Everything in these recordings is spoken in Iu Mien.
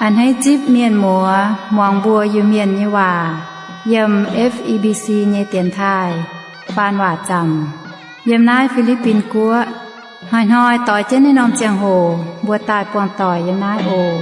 A'hneiv zipv mienh muoz muangx mbuo Iu-Mienh nyei waac yiem F E B C nyei dienx taaih faan waac zaamc, yiem naaiv Fi^li^bin Guoqv. Hnoi-hnoi doix jienv naaiv norm ziangh hoc mbuo daaih buangh doic yiem naaiv oc.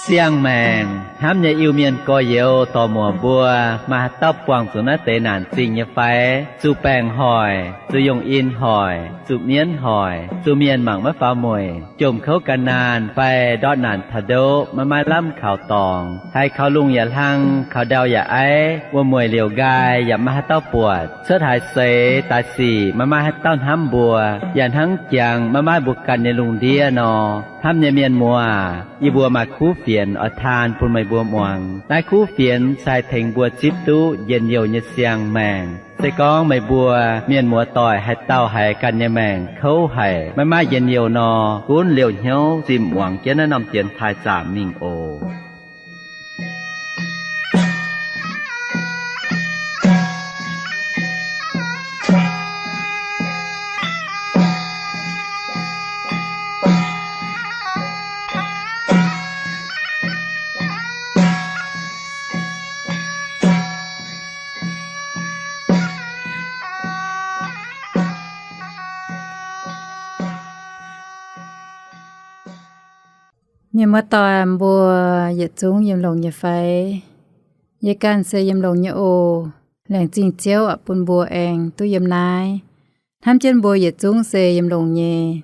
Siang-maengc hnamv nyei Iu-Mienh gorx-youz dorc-muoc mbuo, maaih haaix dauh buangh zuqc naaiv deix naanc zingh nyei fai? Zuqc baengc hoic, zuqc yungh in hoic, zuqc mienv hoic, zuqc mienh mangc maiv faaux mueic, jomc kouv gan naanh fai ndortv naanc taux ndoqv maiv maaih lamh kaux dorngx, haiz kaux lungh yaac hlang, kaux ndau yaac aiv, wuom-mueic liouc nqaai yaac maiv maaih haaix dauh buatc, cuotv haaix seix daaih sic maiv maaih haaix dauh hnamv mbuo, yaac hnangv jangx maiv maaih mbuo ganh nyei lungh ndiev nor. Hnamv nyei mienh muoz, yie mbuo maaih kuv fienx oix taan bun meih mbuo muangx. Naaiv kuv fienx se haih tengx mbuo zipv duqv njien-youh nyei siang-maengc. Se gorngv meih mbuo mienh muoz doic haaix dauh haiz ganh nyei maengc kouv haic, maiv maaih njien-youh nor, gunv liouh hnyouv zinh muangx jienv naaiv norm dienx taaih zaamc mingh oc. Mienh muoz-doic mbuo yietc zungv yiem longx nyei fai? Yie ganh se yiem longx nyei oc. Laengz zingh Ziouv bun mbuo aengx duqv yiem naaiv. Hnamv jienv mbuo yietc zungv se yiem longx nyei.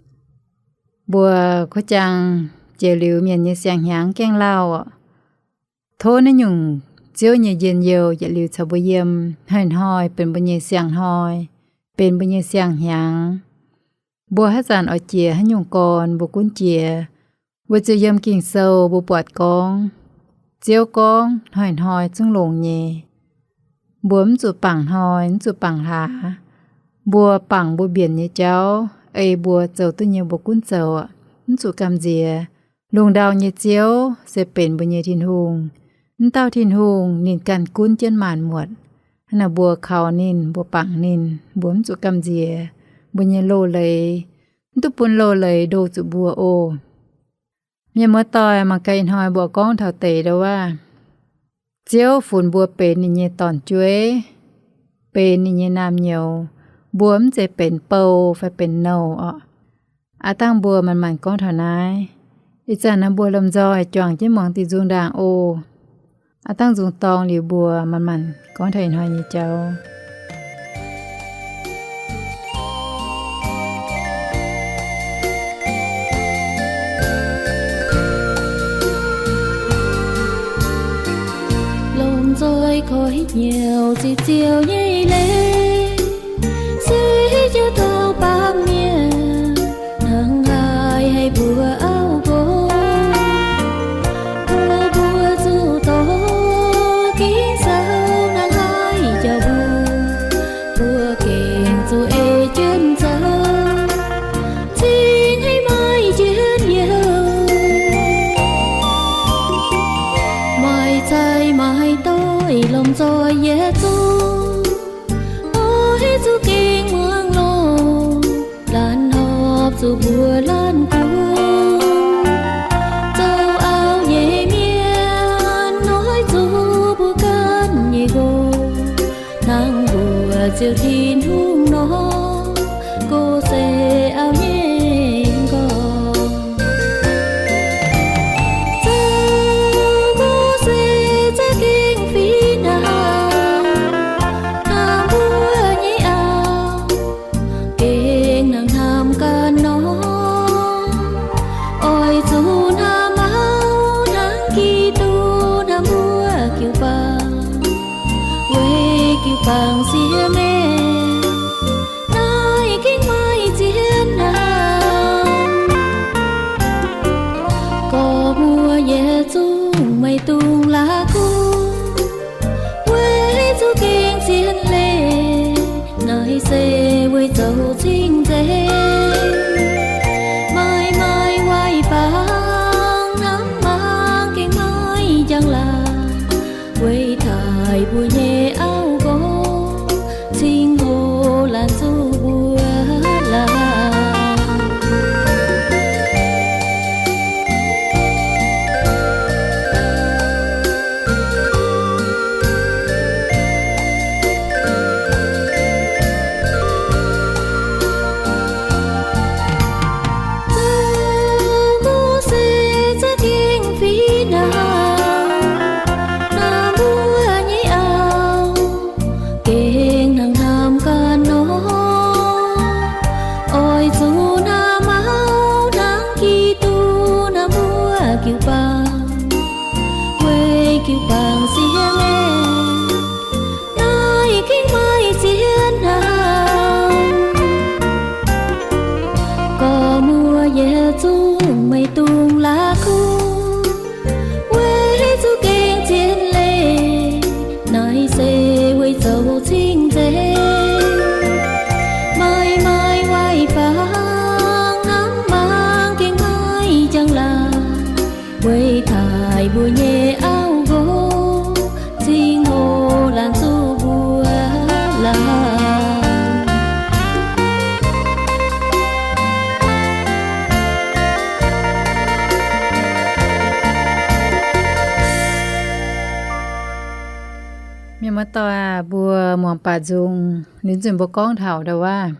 Mbuo kuv jaang jiex liuz mienh nyei siang-hnyangx gaengh lauh oc. Tov naaiv nyungc Ziouv nyei njien-youh yietc liuz caux mbuo yiem, hnoi-hnoi benx mbuo nyei siang-hnoi, benx mbuo nyei siang-hnyangx. Mbuo haaix zanc oix jiex haaix nyungc gorn mbuo gunv jiex, weic zuqc yiem Ging-Sou mbuo buatc gorngv, Ziouv gorngv hnoi-hnoi zungv longx nyei. Mbuo mv zuqc bangc hnoi, mv zuqc bangc hlaax. Mbuo bangc mbuo mbienc nyei jauv, ei mbuo zoux duqv nyei mbuo gunv zoux, mv zuqc gamh nziex. Lungh ndau nyei Ziouv se benx mbuo nyei Tin-Hungh. Mv dauh Tin-Hungh ninh ganh gunv jienv maanc muotc. Hnangv naaic mbuo kaux ninh, mbuo bangc ninh, mbuo mv zuqc gamh nziex. Mbuo nyei loz-leiz mv duqv bun loz-leiz ndo zuqc mbuo oc. Mienh muoz-doic, mangc gaax ih hnoi mbuo gorngv taux deix ndo wuov, Ziouv funx mbuo benx ninh nyei dorn-jueiv, benx ninh nyei naamh nyouz. Mbuo mv zeiz benx bou fai benx nouh orqc. Aav dangh mbuo manc-manc gorngv taux naaiv. Ih zanc naaiv mbuo lomh nzoih juangc jienv muangx diuh nzung ndaangc oc. Aav dangh nzung dorng liuz mbuo manc-manc gorngv taux ih hnoi nyei jauv. Lomh nzoih koi hnyouv ziqc Ziouv nyei leiz, se Ziouv taux baamh mienh, hnangv haaix haih mbuo auv nqox. Tov mbuo zuqc doix Ging-Sou hnangv haaix jauv mbuo, mbuo gengh zuqc ei jienv zoux, cingx haiz maaih njien-youh. Maaih zaih maaih doix lomh nzoih yietc zungv, oix zuqc gengh muangx longx, laanh horpc zuqc mbuo laanh gunv, zoux auv nyei mienh noic zuqc mbuo ganh nyei nqox, hnangv mbuox Ziouv Tin-Hungh nor, gorngv se auv nyei nqorngv. Zoux gorngv se za'gengh fih hnangv, hnangv mbuo nyei auv gengh hnangv hnamv ganh nor. Oix zuqc hnamv auv hnangv Giduc hnamv mbuo jiu-baang, weic jiu-baang siex meih Meih dungx la'kuqv weic zuqc gengh zien leiz, naaiv se weic zoux cing-nzengc. Maaih maaih waaic bangc hnamv mangc gengh maiv jangx laangc, weic taaih mbuo nyei auv nqox cingx hoqc laanh zuqc mbuo laangz. Mienh muoz-doic aac, mbuo muangx baac nzung, liuz nzunc mbuo gorngv taux ndau waac,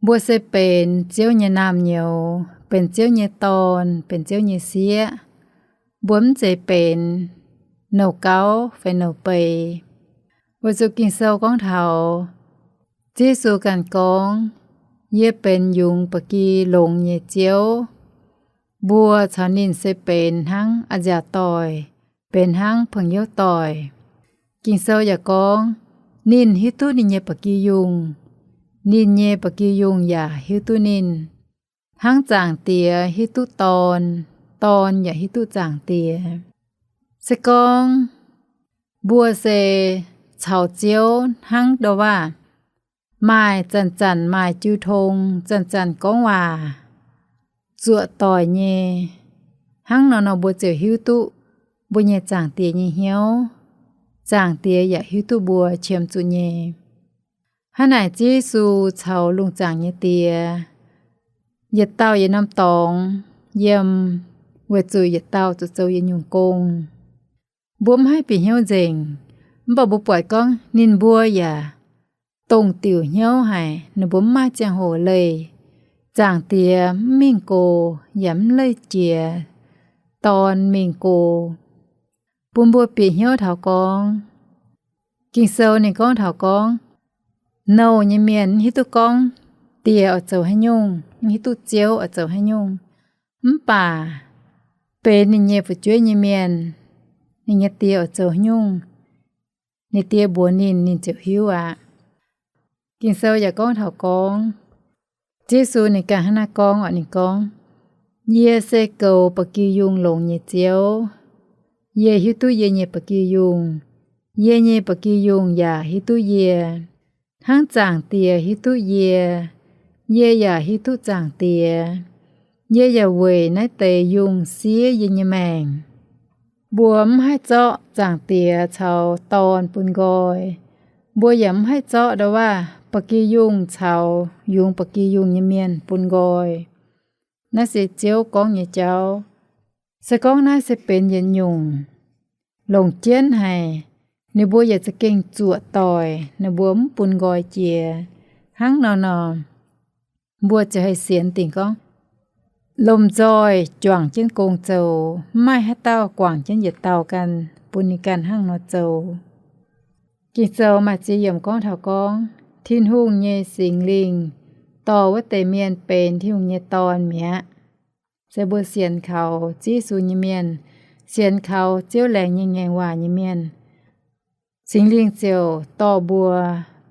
mbuo se benx Ziouv nyei naamh nyouz, benx Ziouv nyei dorn, benx Ziouv nyei sieqv. Mbuo mv zeiz benx nouh gauv fai nouh beiz. Weic zuqc Ging-Sou gorngv taux Ziouv Yesu ganh gorngv, Yie benx yungz ba'gi longx nyei Ziouv. Mbuo caux ninh se benx hnangv a'nziaauc doic, benx hnangv peng-youv doic. Ging-Sou yaac gorngv, Ninh hiuv duqv ninh nyei ba'gi yungh, ninh nyei ba'gi yungh yaac hiuv duqv ninh. Hnangv Zaangc Diex hiuv duqv Dorn, Dorn yaac hiuv duqv Zaangc Diex. Se gorngv mbuo se caux Ziouv hnangv ndau waac, maaih zanc-zanc maaih jiu tong, zanc-zanc gorngv waac zuoqc doic nyei, hnangv nor nor mbuo ziouc hiuv duqv mbuo nyei Zaangc Diex nyei hnyouv. Zaangc Diex yaac hiuv duqv mbuo qiemx zuqc nyei. Hnangv naaic Ziouv Yesu caux lungh zaangc nyei Diex yietc dauh yietc norm dorngx yiem, weic zuqc yietc dauh zuqc zoux yietc nyungc gong. Mbuo mv haih bieqc hnyouv nzengc, mv baac mbuo buatc gorngv ninh mbuo yaac dongh diuc hnyouv haic. Ninh mbuo mv maaih ziangh hoc leih. Zaangc Diex mv mingh gox yaac mv leih jiex Dorn mingh gox, bun mbuo bieqc hnyouv taux gorngv, Ging-Sou ninh gorngv taux gorngv, nouh nyei mienh mv hiuv duqv gorngv Diex oix zoux haaix nyungc, mv hiuv duqv Ziouv oix zoux haaix nyungc. Mv baac benx ninh nyei fu'jueiv nyei mienh, ninh nyei Die oix zoux haaix nyungc, ninh Die mbuox ninh, ninh ziouc hiuv aqv. Ging-Sou yaac gorngv taux gorngv, Ziouv Yesu ninh ganh hnangv naaiv gorngv oc, ninh gorngv, Yie se goux ba'gi yungh longx nyei Ziouv. Yie hiuv duqv yie nyei ba'gi yungh. Yie nyei ba'gi yungh yaac hiuv duqv yie. Hnangv Zaangc Diex hiuv duqv yie, yie yaac hiuv duqv Zaangc Diex. Yie yaac weic naaiv deix yungh siev yie nyei maengc. Mbuo mv haih zorqv Zaangc Diex caux Dorn bun nqoi. Mbuo yaac mv haih zorqv ndau waac ba'gi yungh caux yungz ba'gi yungh nyei mienh bun nqoi. Naaiv se Ziouv gorngv nyei jauv. Se gorngv naaiv se benx yietc nyungc longc jienv haic, ninh mbuo yaac za'gengh zuoqc doic, ninh mbuo mv bun nqoi jiex. Hnangv nor nor, mbuo ziouc haih sienx dingc gorngv, lomh nzoih juangc jienv gong zoux, mv maaih haaix dauh guangc jienv yietc dauh ganh bun ninh ganh hnangv nor zoux. Ging-Sou maaih ziex yiemc gorngv taux gorngv, Tin-Hungh nyei Singx Lingh dorh wuov deix mienh benx Tin-Hungh nyei dorn mi'aqv. Se mbuo sienx kaux Ziouv Yesu nyei mienh, sienx kaux Ziouv laengz nyei ngaengc waac nyei mienh, Singx Lingh ziouc dorh mbuo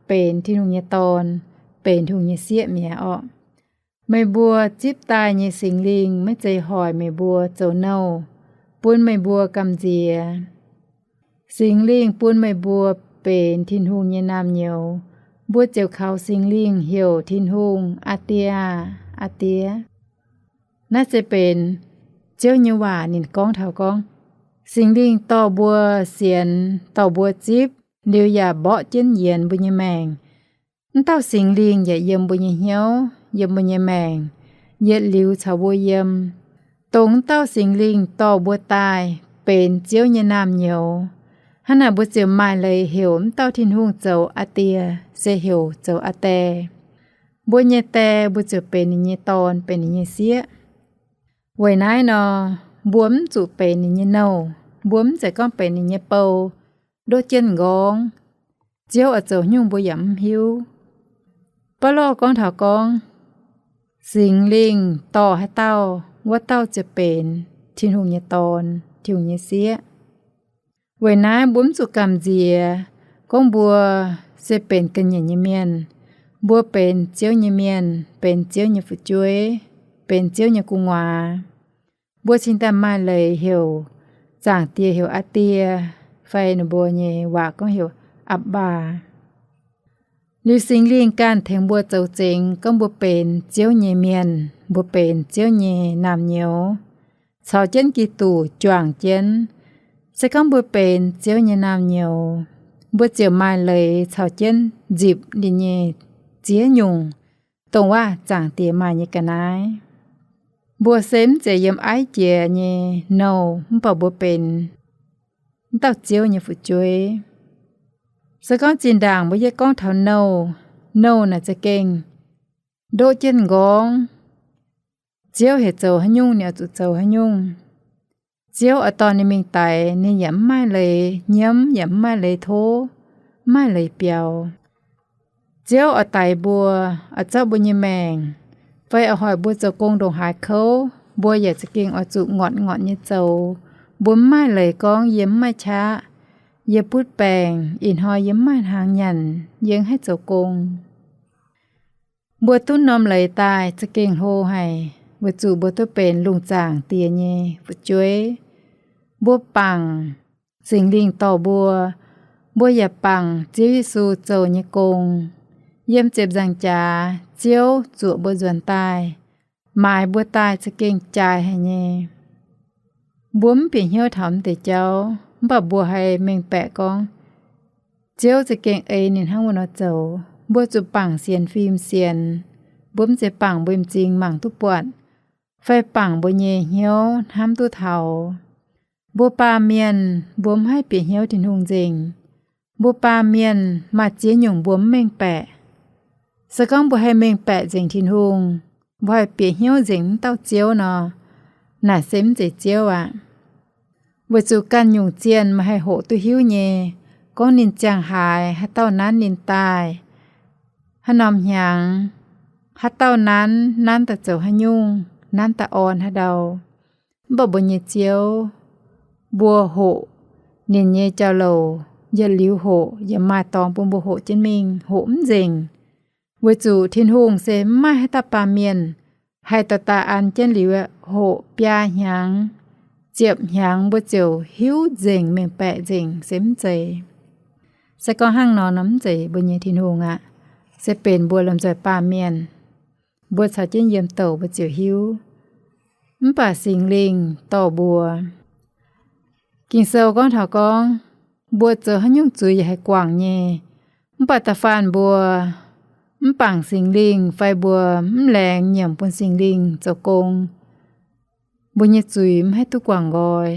benx Tin-Hungh nyei dorn, benx Tin-Hungh nyei sieqv mi'aqv orqc. Meih mbuo zipv daaih nyei Singx Lingh maiv zeiz hoic meih mbuo zoux nouh, bun meih mbuo gamh nziex. Singx Lingh bun meih mbuo benx Tin-Hungh nyei naamh nyouz. Mbuo ziouc kaux Singx Lingh heuc Tin-Hungh, Aa Die aah! Aa Die! Naaiv se benx Ziouv nyei waac ninh gorngv taux gorngv, Singx Lingh dorh mbuo sienx, dorh mbuo zipv, liuz yaac mborqv jienv yienx mbuo nyei maengc. Mv dauh Singx Lingh yaac yiem mbuo nyei hnyouv, yiem mbuo nyei maengc, yietc liuz caux mbuo yiem. Dongh mv dauh Singx Lingh dorh mbuo daaih benx Ziouv nyei naamh nyouz, hnangv naaic mbuo ziouc maaih leiz heuc mv dauh Tin-Hungh zoux Aa Die, se heuc zoux Aa Die. Mbuo nyei die mbuo ziouc benx ninh nyei dorn, benx ninh nyei sieqv. Weic naaiv nor, mbuo mv zuqc benx ninh nyei nouh. Mbuo mv zeiz gorngv benx ninh nyei bou, ndoqv jienv nqorngv. Ziouv oix zoux haaix nyungc mbuo yaac mv hiuv. Baulo gorngv taux gorngv, Singx Lingh dorh haaix dauh, wuov dauh ziouc benx Tin-Hungh nyei dorn, Tin-Hungh nyei sieqv. Weic naaiv mbuo mv zuqc gamh nziex gorngv mbuo se benx ga'nyiec nyei mienh. Mbuo benx Ziouv nyei mienh, benx Ziouv nyei fu'jueiv, benx Ziouv nyei gu'nguaaz. Mbuo cingx daaih maaih leiz heuc Zaangc Diex heuc Aa Die, fai ninh mbuo nyei waac gorngv heuc Aa Baa. Liuz Singx Lingh ganh tengx mbuo zoux zengx gorngv mbuo benx Ziouv nyei mienh, mbuo benx Ziouv nyei naamh nyouz, caux jienv Giduc juangc jienv. Se gorngv mbuo benx Ziouv nyei naamh nyouz, mbuo ziouc maaih leiz caux jienv nzipc ninh nyei ziex nyungc, dongh waac Zaangc Diex maaih nyei ga'naaiv. Mbuo se mv zeiz yiem aiv jiex nyei nouh, mv baac mbuo benx mv dauh Ziouv nyei fu'jueiv. Se gorngv zinh ndaangc mbuo yie gorngv taux nouh, nouh naaic za'gengh ndoqv jienv m'nqorngv. Ziouv heuc zoux haaix nyungc, ninh oix zuqc zoux haaix nyungc. Ziouv oix dorh ninh mingh daix, ninh yaac mv maaih leiz nyiemv, yaac mv maaih leiz tov, mv maaih leiz biaux. Ziouv oix daix mbuo, oix zorqv mbuo nyei maengc, fai oix hoic mbuo zoux gong ndongc haaix kouv, mbuo yaac za'gengh oix zuqc ngorc ngorc nyei zoux. Mbuo mv maaih leiz gorngv, yie mv maaih qaqv, yie butv baengc, ih hnoi yie mv maaih hnaangx nyanc, yie mv haih zoux gong. Mbuo duqv norm leiz daaih za'gengh hlo haic, weic zuqc mbuo duqv benx lungh zaangc Diex nyei fu'jueiv. Mbuo bangc Singx Lingh dorh mbuo, mbuo yaac bangc Ziouv Yesu zoux nyei gong. Yiem ziepc nzaangc jaax Ziouv zuoqc mbuo nzuonx daaih, maaiz mbuo daaih za'gengh jaaix haic nyei. Mbuo mv bieqc hnyouv taux mv deix jauv, mv baac mbuo haih mengh baeqc gorngv, Ziouv za'gengh ei ninh hnangv wuov nor zoux. Mbuo zuqc bangc sienx fim sienx. Mbuo mv zeiz bangc mbuo m'zing mangc duqv buatc, fai bangc mbuo nyei hnyouv hnamv duqv taux. Mbuo baamh mienh mbuo mv haih bieqc hnyouv Tin-Hungh nzengc. Mbuo baamh mienh maaih ziex nyungc mbuo mv mengh baeqc. Se gorngv mbuo haih mengh baeqc nzengc Tin-Hungh, mbuo haih bieqc hnyouv nzengc mv dauh Ziouv nor, naaic se mv zeiz Ziouv aqv. Weic zuqc ganh nyungc zienh meih haih hoqc duqv hiuv nyei, gorngv ninh ziangh haaix haaix dauh nanv ninh daaih, haaix norm hnyangx, haaix dauh nanv, nanv daaih zoux haaix nyungc, nanv daaih orn haaix ndau. Mv baac mbuo nyei Ziouv, mbuo hoqc ninh nyei jauv-louc yietc liuz hoqc, yaac maaih dorngx bun mbuo hoqc jienv mingh, hoqc mv nzengc. Weic zuqc Tin-Hungh se mv maaih haaix dauh baamh mienh haih daaih daaih an jienv liuz hoqc biaa hnyangx, ziepc hnyangx mbuo ziouc hiuv nzengc, mengh baeqc nzengc, se mv zeiz. Se gorngv hnangv nor, nor mv zeiz mbuo nyei Tin-Hungh aqv. Se benx mbuo lomh nzoih baamh mienh, mbuo caux jienv yiem douc mbuo ziouc hiuv. Mv baac Singx Lingh dorh mbuo. Ging-Sou gorngv taux gorngv, mbuo zoux haaix nyungc zuiz yaac haih guangc nyei. Mv baac da'faanh mbuo mv bangc Singx Lingh fai mbuo mv laengz nyiemc bun Singx Lingh zoux gong, mbuo nyei zuiz mv haih duqv guangc nqoi.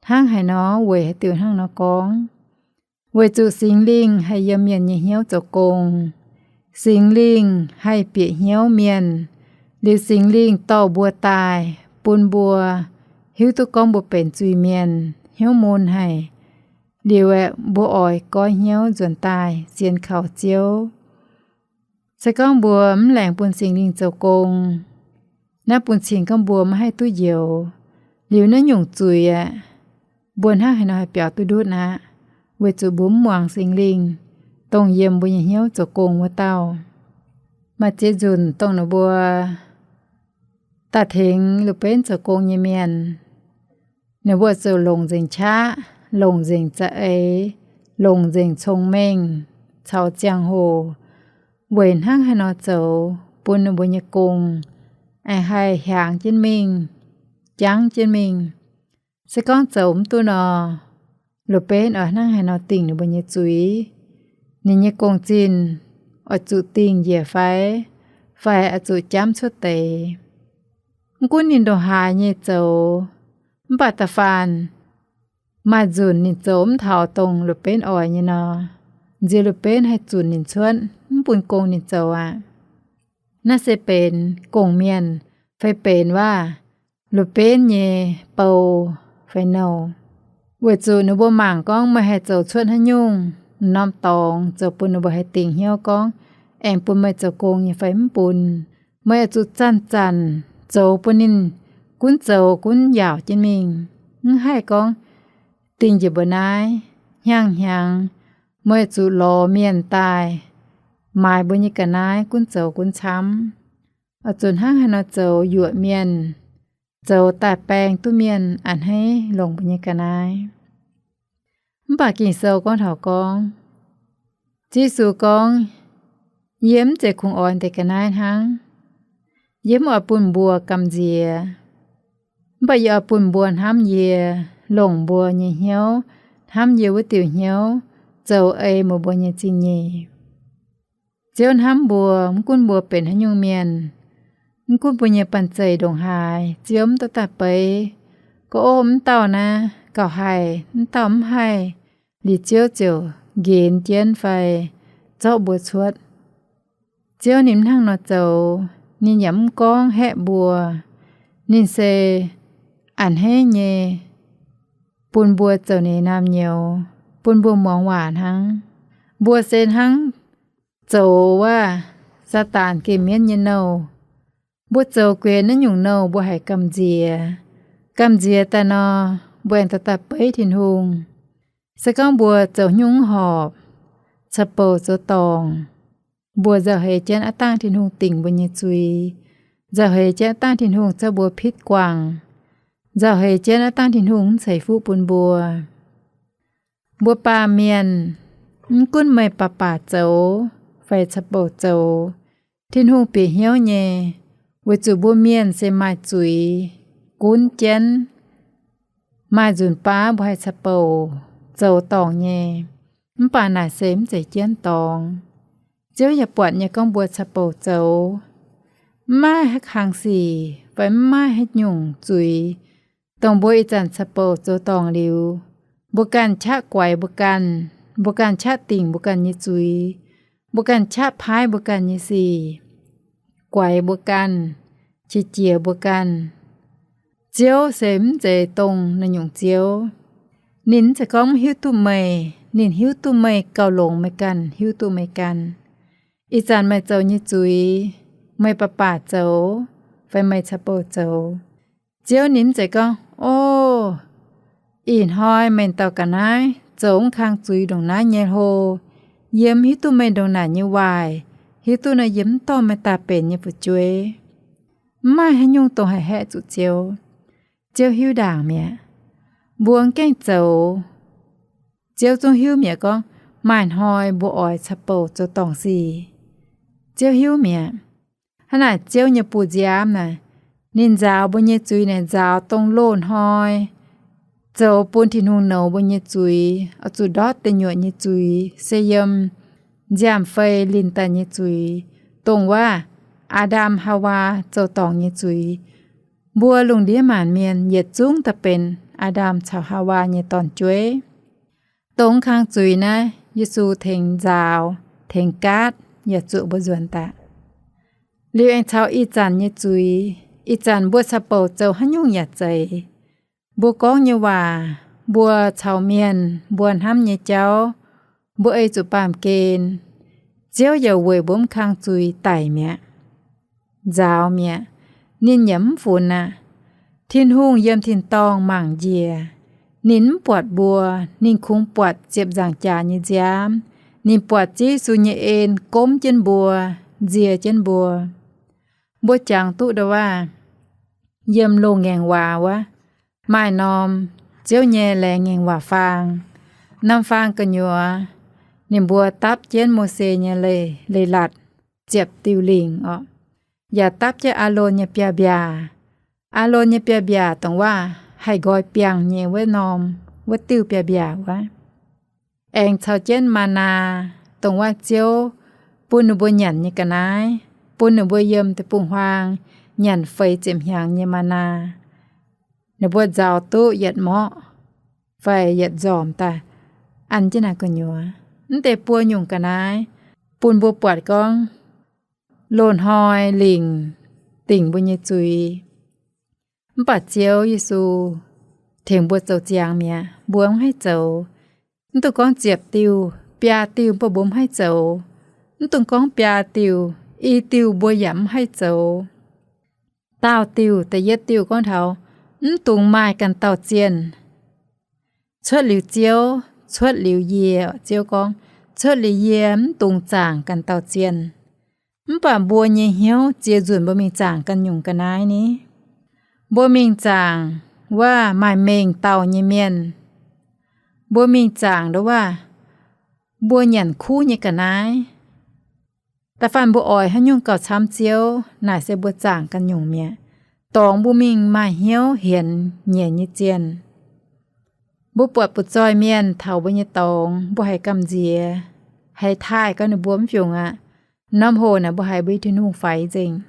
Hnangv haaix nor? Weic haaix diuc hnangv nor gorngv? Weic zuqc Singx Lingh haih yiem mienh nyei hnyouv zoux gong. Singx Lingh haih bieqc hnyouv mienh. Liuz Singx Lingh dorh mbuo daaih bun mbuo hiuv duqv gorngv mbuo benx zuiz-mienh, hnyouv mun haic. Liuz aeqv, mbuo oix goiv hnyouv nzuonx daaih sienx kaux Ziouv. Se gorngv mbuo mv laengz bun Singx Lingh zoux gong, naaiv bun cing gorngv mbuo maiv haih duqv njoux. Liuz naaiv nyungc zuiz aeqv, mbuo hnangv haaix nor haih biaux duqv ndutv aqv? Weic zuqc mbuo mv muangx Singx Lingh, dongh yiem mbuo nyei hnyouv zoux gong wuov dauh. Maaih ziex nzunc dongh ninh mbuo daaih tengx Lu^benv zoux gong nyei mienh, ninh mbuo ziouc longc nzengc qaqv, longc nzengc za'eix, longc nzengc cong-mengh caux ziangh hoc, weic hnangv haaix nor zoux bun ninh mbuo nyei gong aengx haih hiaangx jienv mingh, jangv jienv mingh. Se gorngv zoux mv duqv nor, Lu^benv oix hnangv haaix nor dingc ninh mbuo nyei zuiz? Ninh nyei gong-zinh oix zuqc dingh njiec fai, fai oix zuqc jamv cuotv deix? Mv gunv ninh ndongc haaix nyei zoux, mv baac da'faanh maaih nzunc ninh zoux mv taux dongh Lu^benv oix nyei nor, nziex Lu^benv haih zunc ninh cuotv, mv bun gong ninh zoux aqv. Naaiv se benx gong-mienh fai benx waac Lu^benv nyei bou fai nouh. Weic zuqc ninh mbuo mangc gorngv meih haih zoux cuotv haaix nyungc, norm dorngx zoux bun ninh mbuo haih dingc hnyouv gorngv aengx bun meih zoux gong nyei fai mv bun. Meih oix zuqc zanc-zanc zoux bun ninh gunv zoux gunv yaauc jienv mingh. Mv haih gorngv dingh njiec mbuo naaiv, hnyangx-hnyangx meih oix zuqc lorz mienh daaih maaiz mbuo nyei ga'naaiv gunv zoux gunv camv. oix zuqc hnangv haaix nor zoux yuoqc mienh, zoux daaih baeng duqv mienh a'hneiv longc mbuo nyei ga'naaiv. Mv baac Ging-Sou gorngv taux gorngv, Ziouv Yesu gorngv, Yie mv zeiz kungx oix deix ga'naaiv hnangv. Yie mv oix bun mbuo gamh nziex, mv baac yie oix bun mbuo hnamv yie, longc mbuo nyei hnyouv hnamv yie wuov diuh hnyouv zoux ei mbuo mbuo nyei zingh nyeic. Ziouv hnamv mbuo, mv gunv mbuo benx haaix nyungc mienh, mv gunv mbuo nyei banh zeic ndongc haaix, Ziouv mv dorh daaih beiv, gorngv, Ov, mv dauh naaiv gauh haih, mv dauh mv haih, liuz Ziouv ziouc nqenx jienv fai zorqv mbuo cuotv. Ziouv ninh mv hnangv nor zoux, ninh yaac mv gorngv haeqv mbuo. Ninh se a'hneiv nyei bun mbuo zoux ninh naamh nyouz, bun mbuo muangx waac hnangv. Mbuo se hnangv zoux wuov Saadaan geh mienv nyei nouh. Mbuo zoux guenx naaiv nyungc nouh mbuo haiz gamh nziex. Gamh nziex daaih nor, mbuo aengx dorh daaih beiv Tin-Hungh. Se gorngv mbuo zoux nyungc mv horpc, caux bouc zoux dorngc, mbuo nzauh heix jienv aav dangh Tin-Hungh dingc mbuo nyei zuiz, nzauh heix jienv aav dangh Tin-Hungh zorqv mbuo pitv guangc, nzauh heix jienv aav dangh Tin-Hungh mv ceix fuqv bun mbuo. Mbuo baamh mienh, mv gunv meih baac baac zoux fai caux bouc zoux, Tin-Hungh bieqc hnyouv nyei, weic zuqc mbuo mienh se maaih zuiz gunv jienv. Maaih nzunc baav mbuo haih caux bouc zoux dorngc nyei, mv baac naaic se mv zeiz jienv dorngx. Ziouv yaac buatc nyei gorngv mbuo caux bouc zoux, mv maaih haaix kang sic fai mv maaih haaix nyungc zuiz, dongh mbuo ih zanc caux bouc zoux dorngc liuz, mbuo ganh qaqv guaix mbuo ganh, mbuo ganh qaqv dingc mbuo ganh nyei zuiz, mbuo ganh qaqv paaiv mbuo ganh nyei sic, guaix mbuo ganh, qiex jiez mbuo ganh. Ziouv se mv zeiz dongh naaiv nyungc Ziouv. Ninh mv zeiz gorngv mv hiuv duqv meih, ninh hiuv duqv meih gauh longx meih ganh hiuv duqv meih ganh. Ih zanc meih zoux nyei zuiz, meih baac baac zoux fai meih caux bouc zoux, Ziouv ninh mv zeiz gorngv, Ov, ih hnoi meih dauh ga'naaiv zoux mv kang zuiz ndongc naaiv nyei hlo. Yie mv hiuv duqv meih ndongc naaic nyei waaic, hiuv duqv nor yie mv dorh meih daaih benx nyei fu'jueiv. Mv maaih haaix nyungc dongh haih haeqv zuqc Ziouv. Ziouv hiuv ndaangc mi'aqv. Mbuo mv gaengh zoux, Ziouv zungv hiuv mi'aqv gorngv maaih hnoi mbuo oix caux bouc zoux dorngc sic. Ziouv hiuv mi'aqv. Hnangv naaic Ziouv nyei buoz-nziaamv naaic, ninh nzaaux mbuo nyei zuiz naaic nzaaux dongh loz-hnoi zoux bun Tin-Hungh nouz mbuo nyei zuiz, oix zuqc ndortv deic nyuoqc nyei zuiz, se yiem nziaamv-fei linh daaih nyei zuiz, dongh wuov Aa^ndam, Haawaa zoux dorngc nyei zuiz. Mbuo lungh ndiev maanc mienh yietc zungv daaih benx Aa^ndam caux Haawaa nyei dorn-jueiv. Dongh kang zuiz naaiv Yesu tengx nzaaux, tengx gaatv, yaac zuoqc mbuo nzuonx daaih. Liuz aengx caux ih zanc nyei zuiz, ih zanc mbuo caux bouc zoux haaix nyungc yaac zeiz. Mbuo gorngv nyei waac, mbuo caux mienh mbuo hnamv nyei jauv, mbuo ei zuqc baamh gen, Ziouv yaac weic mbuo mv kang zuiz daic mi'aqv, nzaaux mi'aqv. Ninh yaac mv funx aqv. Tin-Hungh yiem tin-dorngh mangc njiec. Ninh mv buatc mbuo. Ninh kungx buatc ziepc nzaangc jaax nyei nziaamv. Ninh buatc Ziouv Yesu nyei en gomv jienv mbuo, nzie jienv mbuo. Mbuo jangx duqv ndau wuov, yiem loz-ngaengc waac wuov, maaih norm Ziouv nyei laengz ngaengc waac faang. Norm faang gu'nyuoz, ninh mbuo dapv jienv Mose nyei leiz-latc, ziepc diuh lingc orqc, yaac dapv jienv Aalon nyei biaav-mbiaac. Aalon nyei biaav-mbiaac dongh waac haih nqoi biangh nyei wuov norm, wuov diuh biaav-mbiaac wuov. Aengx caux jienv maa^naa, dongh waac Ziouv bun ninh mbuo nyanc nyei ga'naaiv, bun ninh mbuo yiem deic-bung-huaang nyanc feix ziepc hnyangx nyei maa^naa. Ninh mbuo nzaaux duqv yietc morqv fai yietc nzormc daaih an jienv naaiv gu'nyuoz. Mv deix buo nyungc ga'naaiv bun mbuo buatc gorngv loz-hnoi lingc dingc mbuo nyei zuiz. Mv baac Ziouv Yesu tengx mbuo zoux ziangx mi'aqv, mbuo mv haih zoux. Mv dungx gorngv ziepc diuh, biaa diuh mv baac mbuo mv haih zoux. Mv dungx gorngv biaa diuh, i diuh mbuo yaac mv haih zoux. Daauh diuh, da'yietv diuh gorngv taux mv dungx maaih ganh dauh zienh. Cuotv liuz Ziouv, cuotv liuz yie, Ziouv gorngv, cuotv liuz yie mv dungx zaangc ganh dauh zienh. Mv baac mbuo nyei hnyouv ziex nzunc mbuo mingh zaangc ganh nyungc ga'naaiv ni. Mbuo mingh zaangc wuov maaih mengh dauh nyei mienh. Mbuo mingh zaangc nduov wuov mbuo nyanc kuv nyei ga'naaiv. Da'faanh mbuo oix haaix nyungc gauh camv Ziouv, naaic se mbuo zaangc ganh nyungc mi'aqv. Dorngx mbuo mingh maaih hnyouv hienx nyienc nyei zienh. Mbuo buatc butv-zoih mienh taux mbuo nyei dorngx, mbuo haiz gamh nziex, haiz taaih gau ninh mbuo mv fiungc aqv. Norm hoc naaic mbuo haiz mbuo nyei Tin-Hungh faix nzengc.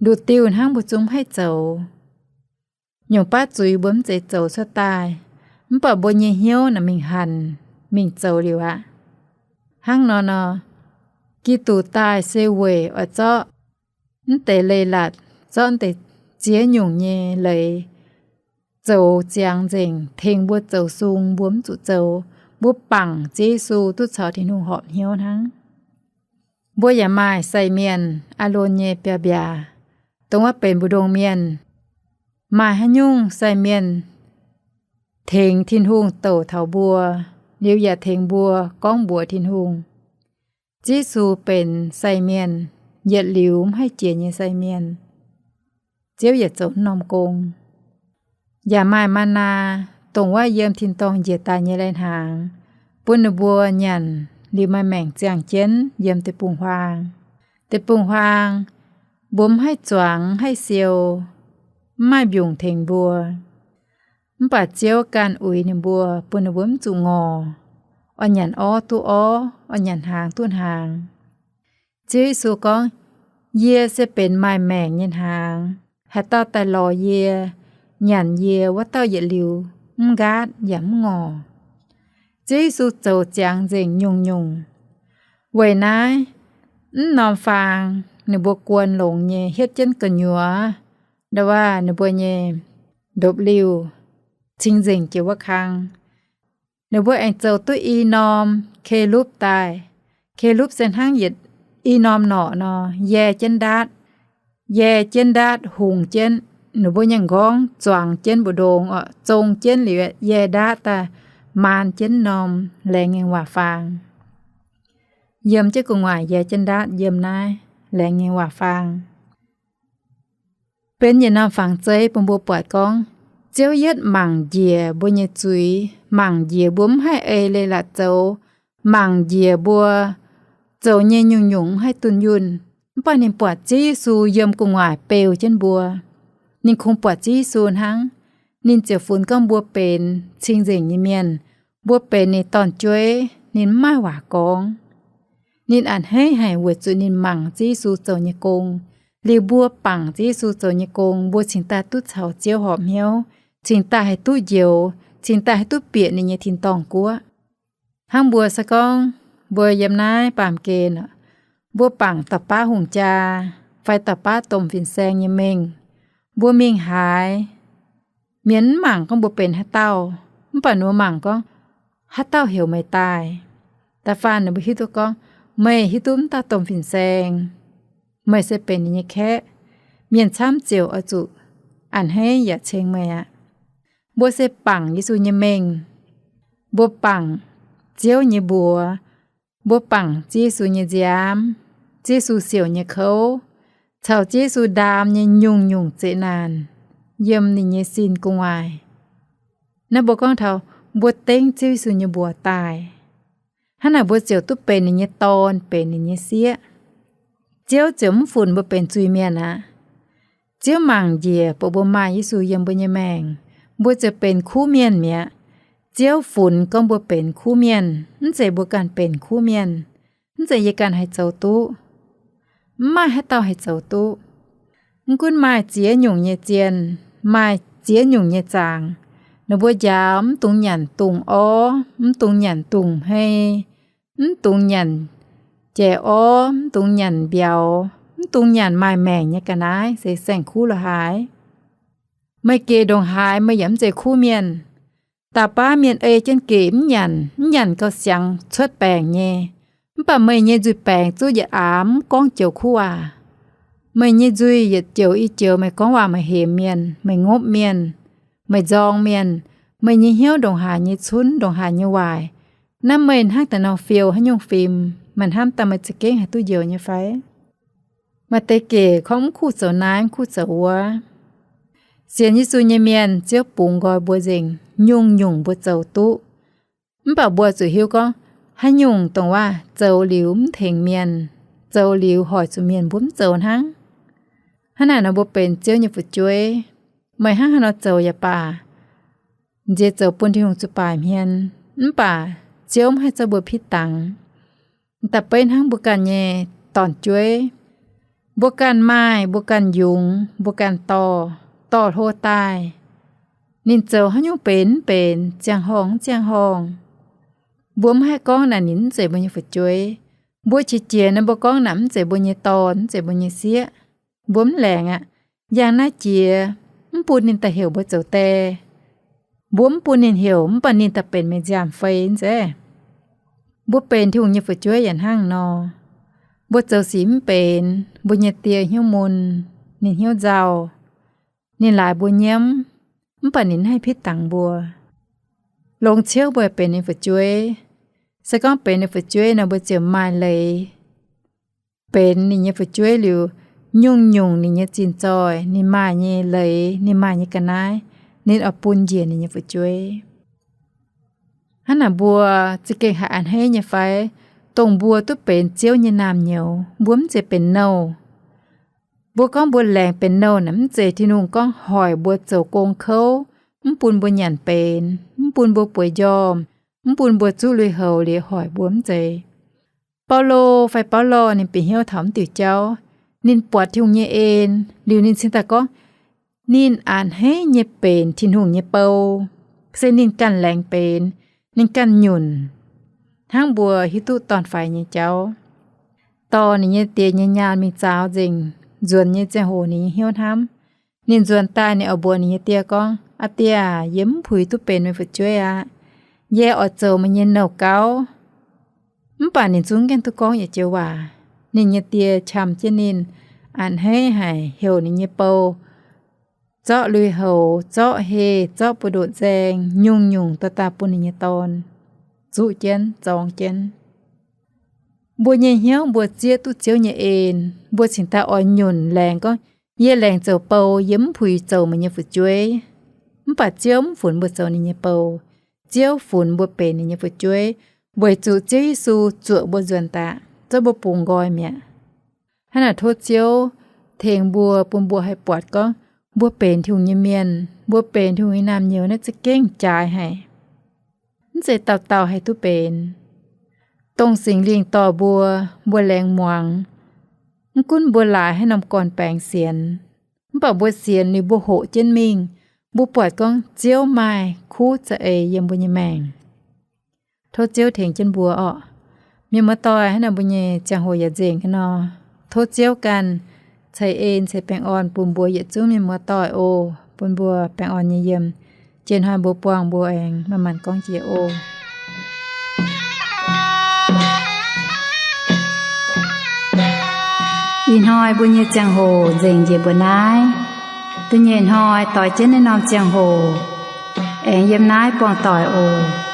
Nduqc diuh hnangv mbuo zungv mv haih zoux. Nyungc baav zuiz mbuo mv zeiz zoux cuotv daaih, mv baac mbuo nyei hnyouv naaic mingh hanc, mingh zoux liuz aqv. Hnangv nor nor, Giduc daaih se weic oix zorqv mv deix leiz-latc, zorqv mv deix ziex nyungc nyei leiz zoux ziangx nzengc, tengx mbuo zoux sung mbuo mv zuqc zoux. Mbuo bangc Ziouv Yesu duqv caux Tin-Hungh horpc hnyouv hnangv. Mbuo yaac maaih sai mienh, Aalon nyei biaav-mbiaac, dongh wuov benx mbu'ndongx mienh. Maaih haaix nyungc sai mienh tengx Tin-Hungh douc taux mbuo, liuz yaac tengx mbuo gorngv mbuox Tin-Hungh. Ziouv Yesu benx sai mienh, yietc liuz mv haih jiex nyei sai mienh. Ziouv yaac zoux norm gong. Yaac maaih maa^naa, dongh wuov yiem tin-dorngh njiec daaih nyei lai-hnaangx, bun ninh mbuo nyanc liuz maaih maengc ziangh jienv yiem deic-bung-huaang. Deic-bung-huaang mbuo mv haih zuangx, mv haih siou, mv maaih mbiungc tengx mbuo. Mv baac Ziouv ganh uix ninh mbuo, bun ninh mbuo mv zuqc ngorc, oix nyanc orv duqv orv, oix nyanc hnaangx duqv hnaangx. Ziouv Yesu gorngv, Yie se benx maaih maengc nyei hnaangx. Haaix dauh daaih lorz yie, nyanc yie, wuov dauh yietc liuz mv nqaatv yaac mv ngorc. Ziouv Yesu zoux ziangx nzengc nyungc-nyungc. Weic naaiv, mv norm faang ninh mbuo guon longx nyei hietv jienv gu'nyuoz, ndau wuov ninh mbuo nyei ndopv-liuh, cing-nzengc jiex wuov kang. Ninh mbuo aengx zoux duqv i norm ke^lupv daaih. Ke^lupv se hnangv yietc i norm norqc nor, yae jienv ndaatv, yae jienv ndaatv hungx jienv. Ninh mbuo nyei nqorngv zuangx jienv mbu'ndongx oc, zong jienv liuz yae ndaatv daaih maan jienv norm laengz ngaengc waac faang. Yiem jienv gu'nguaaic yae jienv ndaatv yiem naaiv laengz ngaengc waac faang. Benx yietc norm fangx zeiv bun mbuo buatc gorngv, Ziouv yietv mangc njiec mbuo nyei zuiz, mangc njiec mbuo mv haih ei leiz-latc zoux, mangc njiec mbuo zoux nyei nyungc-nyungc mv haih dunh yunh. Mv baac ninh buatc Ziouv Yesu yiem gu'nguaaic beu jienv mbuo. Ninh kungx buatc Ziouv Yesu hnangv. Ninh ziouc funx gorngv mbuo benx cing-nzengc nyei mienh, mbuo benx ninh dorn-jueiv, ninh mv maaih waac gorngv. Ninh a'hneiv haic weic zuqc ninh mangc Ziouv Yesu zoux nyei gong. Liuz mbuo bangc Ziouv Yesu zoux nyei gong, mbuo cingx daaih duqv caux Ziouv horpc hnyouv, cingx daaih haih duqv njoux, cingx daaih haih duqv bieqc ninh nyei tin-dorngh-guoqv. Hnangv mbuo se gorngv mbuo yiem naaiv baamh gen, mbuo bangc dauh baav hungh jaa fai dauh baav domh fin-saeng nyei mengh, mbuo mingh haaix, mienh mv mangc gorngv mbuo benx haaix dauh, mv baac ninh mbuo mangc gorngv, haaix dauh heuc meih daaih? Da'faanh ninh mbuo hiuv duqv gorngv, meih hiuv duqv mv dauh domh fin-saeng, meih se benx ninh nyei kaeqv. Mienh camv ziouc oix zuqc a'hneiv yaac ceng meih aqv. Mbuo se bangc Yesu nyei mengh, mbuo bangc Ziouv nyei mbuox, mbuo bangc Ziouv Yesu nyei nziaamv, Ziouv Yesu siouc nyei kouv, caux Ziouv Yesu ndaam nyei nyungc-nyungc zeqc naanc yiem ninh nyei sin gu'nguaaic. Naaiv mbuo gorngv taux mbuo dengv Ziouv Yesu nyei mbuox daaih, hnangv naaic mbuo ziouc duqv benx ninh nyei dorn, benx ninh nyei sieqv. Ziouv ziouc mv funx mbuo benx zuiz-mienh aqv. Ziouv mangc njiec bun mbuo maaih Yesu yiem mbuo nyei maengc, mbuo ziouc benx kuv mienh mi'aqv. Ziouv funx gorngv mbuo benx kuv mienh, mv zeiz mbuo ganh benx kuv mienh, mv zeiz yie ganh haih zoux duqv. Mv maaih haaix dauh haih zoux duqv. Mv gunv maaih ziex nyungc nyei zienh, maaih ziex nyungc nyei zaangc, ninh mbuo njaaux mv dungx nyanc dungz orv, mv dungx nyanc dungz hmei, mv dungx nyanc jai orv, mv dungx nyanc mbiauz, mv dungx nyanc maaih maengc nyei ga'naaiv, se saeng-kuv lorz haaix. Meih gec ndongc haaix meih yaac mv zeiz kuv mienh. Dauh baav mienh ei jienv gec mv nyanc, mv nyanc gauh siangx cuotv baengc nyei. Mv baac meih nyei nzuih baengc zuqv yietc aamx mv gorngv joux kuv waac. Meih nyei nzuih yietc joux i joux meih gorngv waac meih hemx mienh, meih ngopv mienh, meih nzorng mienh, meih nyei hnyouv ndongc haaix nyei cunv, ndongc haaix nyei waaic. Naaiv meih hnangv daaih nor fiou haaix nyungc fim, meih hnamv daaih meih za'gengh haih duqv njoux nyei fai? Maaih deix gec gorngv mv kuv zoux naaiv, mv kuv zoux wuov. Sienx Yesu nyei mienh, Ziouv bungx nqoi mbuo nzengc, nyungc-nyungc mbuo zoux duqv. Mv baac mbuo zuqc hiuv gorngv, haaix nyungc dongh waac zoux liuz mv tengx mienh, zoux liuz hoic zuqc mienh, mbuo mv zoux hnangv. Hnangv naaic nor mbuo benx Ziouv nyei fu'jueiv, meih hnangv haaix nor zoux yaac baac, nziex zoux bun Tin-Hungh zuqc baaic hmien, mv baac Ziouv mv haih zorqv mbuo pitv dangx. Da'beiv hnangv mbuo ganh nyei dorn-jueiv, mbuo ganh maaih, mbuo ganh yungz, mbuo ganh dorh, dorh hlo daaih, ninh zoux haaix nyungc benx mv benx, ziangh horngh mv ziangh horngh, mbuo mv haih gorngv naaic ninh mv zeiz mbuo nyei fu'jueiv. Mbuo qiex jiez nor mbuo gorngv naaic mv zeiz mbuo nyei dorn, mv zeiz mbuo nyei sieqv. Mbuo mv laengz aqv. Yangh naaiv jiex, mv bun ninh daaih heuc mbuo zoux die. Mbuo mv bun ninh heuc, mv baac ninh daaih benx meih nziaamv-fei nzengc. Mbuo benx Tin-Hungh nyei fu'jueiv yaac hnangv nor. Mbuo zoux sic mv benx, mbuo nyei die hnyouv mun, ninh hnyouv nzauh, ninh laaix mbuo nyiemv, mv baac ninh mv haih pitv dangx mbuo. Longx ciouv mbuo benx ninh fu'jueiv. Se gorngv benx ninh fu'jueiv nor, mbuo ziouc maaih leiz benx ninh nyei fu'jueiv liuz, nyungc-nyungc ninh nyei zinh zoih, ninh maaih nyei leiz, ninh maaih nyei ga'naaiv, ninh oix bun njiec ninh nyei fu'jueiv. Hnangv naaic mbuo za'gengh haih a'hneiv nyei fai? Dongh mbuo duqv benx Ziouv nyei naamh nyouz, mbuo mv zeiz benx nouh. Mbuo gorngv mbuo laengz benx nouh naaic, mv zeiz Tin-Hungh gorngv hoic mbuo zoux gong kouv, mv bun mbuo nyanc benx, mv bun mbuo bueix njormh, mv bun mbuo zuqv lui-houx liuz hoic mbuo, mv zeiz. Baulo fai Baulo ninh bieqc hnyouv taux mv diuc jauv, ninh buatc Tin-Hungh nyei en liuz ninh cingx daaih gorngv, ninh a'hneiv nyei benx Tin-Hungh nyei bou, se ninh ganh laengz benx, ninh ganh nyunc. Hnangv mbuo hiuv duqv dorn-faix nyei jauv, dorh ninh nyei die nyei nyaanh mingh zaaux nzengc, nzuonx nyei ziangh hoc ninh nyei hnyouv hnamv. Ninh nzuonx daaih ninh oix mbuox ninh nyei die gorngv, Aa Die aac, yie mv puix duqv benx meih fu'jueiv aqv. Yie oix zoux meih nyei nouh gauv. Mv baac ninh zungv mv gaengh duqv gorngv yietc joux waac. Ninh nyei die qam jienv ninh, a'hneiv haic, heuc ninh nyei bou zorqv lui-houx, zorqv heh, zorqv buoz-ndoqv nzaeng, nyungc-nyungc dorh daaih bun ninh nyei dorn zuqv jienv, zorng jienv. Mbuo nyei hnyouv mbuo zieqv duqv Ziouv nyei en, mbuo cingx daaih oix nyunc laengz gorngv, Yie laengz zoux bou, yie mv puix zoux meih nyei fu'jueiv. Mv baac Ziouv mv funx mbuo zoux ninh nyei bou. Ziouv funx mbuo benx ninh nyei fu'jueiv, weic zuqc Ziouv Yesu zuoqc mbuo nzuonx daaih, zorqv mbuo bungx nqoi mi'aqv. Hnangv naaic tov Ziouv tengx mbuo, bun mbuo haih buatc gorngv mbuo benx Tin-Hungh nyei mienh, mbuo benx Tin-Hungh nyei naamh nyouz naaiv za'gengh jaaix haic. Mv zeiz dauh dauh haih duqv benx. Dongh Singx Lingh dorh mbuo, mbuo laengz muangx. Mv gunv mbuo laaix haaix norm gorn-baengx sienx, mv baac mbuo sienx liuz mbuo hoqc jienv mingh, mbuo buatc gorngv Ziouv maaih kuv za'eix yiem mbuo nyei maengc. Tov Ziouv tengx jienv mbuo orqc. Mienh muoz-doic, hnangv naaic mbuo nyei ziangh hoc yaac nzengc aqv nor. Tov Ziouv ganh ceix en ceix baengh orn bun mbuo yietc zungv mienh muoz-doic oc. Bun mbuo baengh orn nyei yiem. Jiex hnoi mbuo buangh mbuo aengx manc-manc gorngv jiex oc. Ih hnoi mbuo nyei ziangh hoc nzengc njiec mbuo naaiv. Da'nyeic hnoi doix jienv naaiv norm ziangh hoc aengx yiem naaiv buangh doic oc.